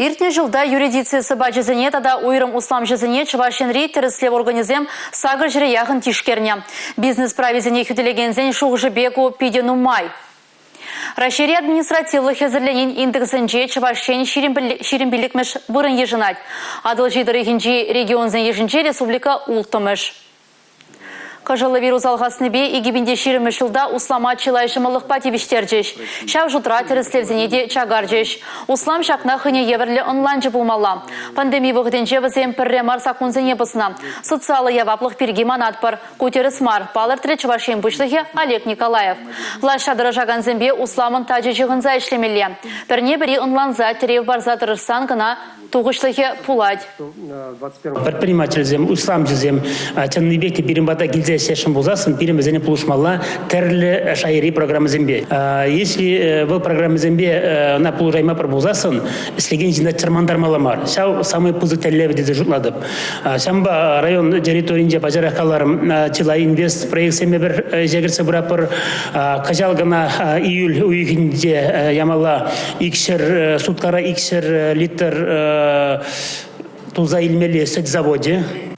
Иртнӗ ҫулта юридици сӑпачӗсене тата уйрӑм усламҫӑсене Чӑваш Енри тӗрӗслев органӗсем 800 яхӑн тишкернӗ. Бизнес прависене хӳтӗлекенсен шухӑшӗпе ку питӗ нумай. Раҫҫейри административлӑ хӗсӗрленин индексӗнче Чӑваш Ен 25-мӗш вырӑн йышӑнать. Атӑлҫи тӑрӑхӗнчи регионсен йышӗнче республика улттӑмӗш. Кӑшӑллӑ вирус алхаснипе 2020 ҫулта услама чылай ҫӑмӑллӑхпа тивӗҫтерчӗҫ. Ҫав шутра тӗрӗслевсене те чакарчӗҫ. Услам ҫакна хӑйне евӗрлӗ ӑнланчӗ пулмалла. Пандеми вӑхӑтӗнче вӗсем пӗрре мар саккунсене пӑснӑ. Социаллӑ яваплӑх пирки манатпӑр. Ку тӗрӗс мар, палӑртрӗ Чӑваш Ен Пуҫлӑхӗ Олег Николаев. Влаҫра тӑрӑшакансемпе усламӑн тачӑ ҫыхӑнса ӗҫлемелле. Пӗрне-пӗри ӑнланса, тӗрев парса тӑрӑшсан кӑна тухӑҫлӑхӗ пулать. Предпринимательсем, усламҫӑсем чӑннипех те пирӗн пата килсе ӗҫлесшӗн пулсассӑн пирӗн вӗсене пулӑшмалла тӗрлӗ шайри программӑсемпе. Если вӑл программӑсемпе ӑна пулӑшаймапӑр пулсассӑн ӗҫлекен ҫынна чӑрмантармалла мар. Ҫав самый пысӑк тӗллев тесе шутлатӑп. Ҫавӑнпа район территорийӗнче пачарах каларӑм, чылай инвест проектсемпе пӗр ӗҫе кӗртсе пыратпӑр. Кӑҫал кӑна июль уйӑхӗнче ямалла икҫӗр суткара икҫӗр литр туса илмелли сӗт завочӗ.